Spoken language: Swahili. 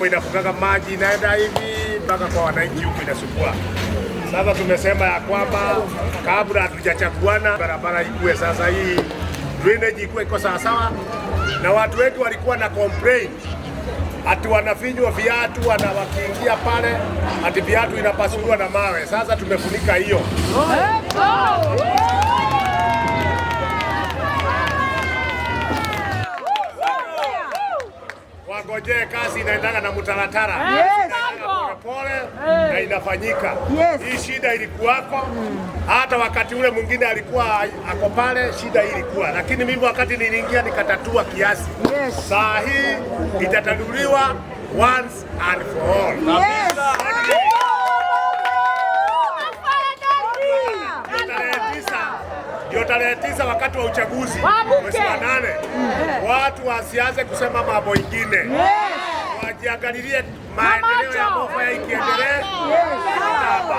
inafungaga maji inaenda hivi mpaka kwa wananchi huku inasukua. Sasa tumesema ya kwamba kabla hatujachaguana barabara ikue, sasa hii drainage ikuwe iko sawasawa, na watu wetu walikuwa na complain ati wanafinywa viatu wana wakiingia pale ati viatu inapasuliwa na mawe. Sasa tumefunika hiyo. Wangojee, kazi inaendaga na mtaratara. Inaendaga pole pole na inafanyika. Hii shida ilikuwako hata wakati ule mwingine alikuwa ako pale, shida hii ilikuwa, lakini mimi wakati niliingia nikatatua kiasi. Saa hii itatatuliwa once and for all. Ndio tarehe 9 wakati wa uchaguzi mwezi wa 8, watu wasianze kusema mambo ingine, wajiangalilie maendeleo ya Mofaya ikiendelea hapa.